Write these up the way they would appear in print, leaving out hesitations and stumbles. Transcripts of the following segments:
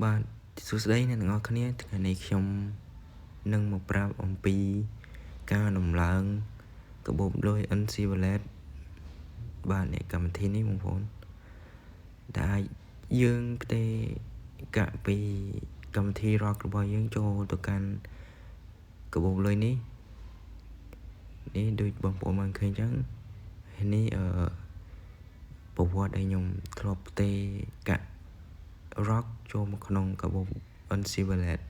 បាទសួស្តីអ្នកទាំងអស់គ្នាថ្ងៃនេះខ្ញុំនឹងមកប្រាប់អំពីការដំឡើងកាបូបលុយ NC Wallet បាទនេះកម្មវិធីនេះបងប្អូនដែលយើងផ្ទេរកាក់ពីកម្មវិធី Rock របស់យើងចូលទៅកាន់កាបូបលុយនេះនេះដូចបងប្អូនបានឃើញអញ្ចឹងហើយនេះអឺប្រវត្តិដែលខ្ញុំធ្លាប់ផ្ទេរកាក់ Rock ចូលមកក្នុងកាបូប NC Wallet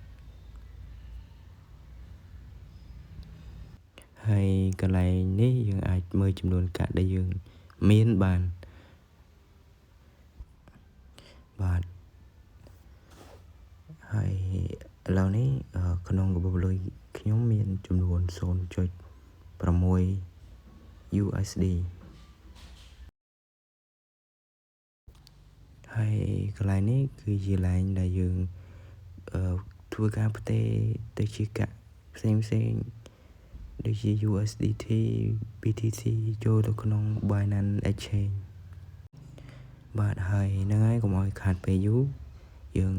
ហើយកន្លែងនេះយើងអាចមើលចំនួនកាក់ដែលយើងមានបានបាទហើយឥឡូវនេះក្នុងកាបូបលុយខ្ញុំមានចំនួន0.6 USD ហើយកន្លែងនេះគឺជាកន្លែងដែលយើងធ្វើការផ្ទេរទៅជាកាក់ផ្សេងផ្សេងដូចជា USDT BTC ចូលទៅក្នុង Binance Exchange បាទហើយហ្នឹងហើយកុំឲ្យខាតពេលយូរយើង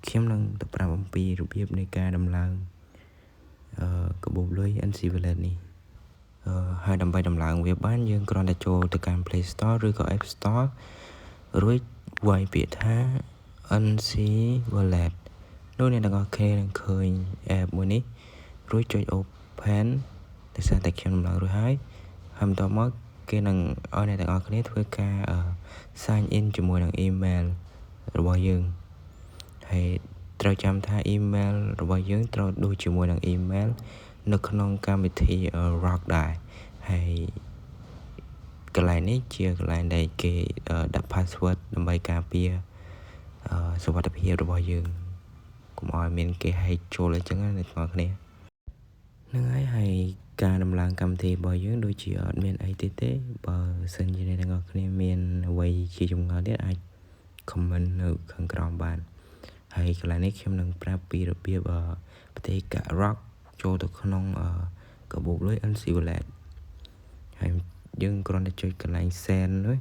ខ្ញុំនឹងទៅប្រាប់អំពីរបៀបនៃការដំឡើងអឺកាបូបលុយ NC Wallet នេះអឺហើយដើម្បីដំឡើងវាបានយើងគ្រាន់តែចូលទៅកាន់ Play Store ឬក៏ App Store រួចវាយពាក្យថា NC Wallet នោះអ្នកទាំងអស់គ្នានឹងឃើញ app មួយនេះរួចចុច Open ដោយសារតែខ្ញុំដំឡើងរួចហើយហើយបន្ទាប់មកគេនឹងឲ្យអ្នកទាំងអស់គ្នាធ្វើការ sign in ជាមួយនឹង email របស់យើងហើយត្រូវចាំថា email របស់យើងត្រូវដូចជាមួយនឹង email នៅក្នុងកម្មវិធី Rock ដែរហើយកន្លែងនេះជាកន្លែងដែលគេដាក់ password ដើម្បីការពារសុវត្ថិភាពរបស់យើងកុំឲ្យមានគេ hack ចូលអីចឹងណាអ្នកទាំងអស់គ្នាហ្នឹងហើយហើយការដំឡើងកម្មវិធីរបស់យើងដូចជាអត់មានអីទេទេបើសិនជាអ្នកទាំងអស់គ្នាមានអ្វីជាចម្ងល់ទៀតអាច comment នៅខាងក្រោមបានហើយកន្លែងនេះខ្ញុំនឹងប្រាប់ពីរបៀបផ្ទេរកាក់ Rock ចូលទៅក្នុងកាបូបលុយ NC Wallet ហើយយើងគ្រាន់តែចុចកន្លែង send នោះ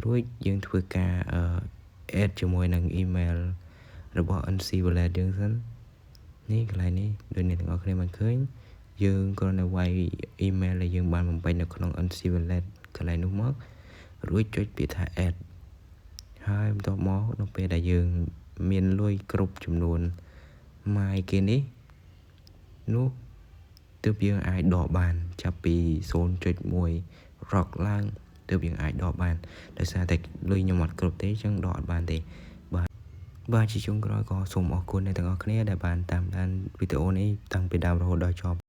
រួចយើងធ្វើការ add ជាមួយនឹង email របស់ NC Wallet យើងសិននេះកន្លែងនេះដូចអ្នកទាំងអស់គ្នាបានឃើញយើងគ្រាន់តែវាយ email ដែលយើងបានបំពេញនៅក្នុង NC Wallet កន្លែងនោះមករួចចុចពាក្យថា add ហើយបន្ទាប់មកនៅពេលដែលយើងមានលុយគ្រប់ចំនួនម៉ាយគេនេះនោះទើបយើងអាចដកបានចាប់ពី0.1 rock ឡើងទើបយើងអាចដកបានដោយសារតែលុយខ្ញុំអត់គ្រប់ទេអញ្ចឹងដកអត់បានទេបាទបាទជាចុងក្រោយក៏សូមអរគុណអ្នកទាំងអស់គ្នាដែលបានតាមដានវីដេអូនេះតាំងពីដើមរហូតដល់ចប់។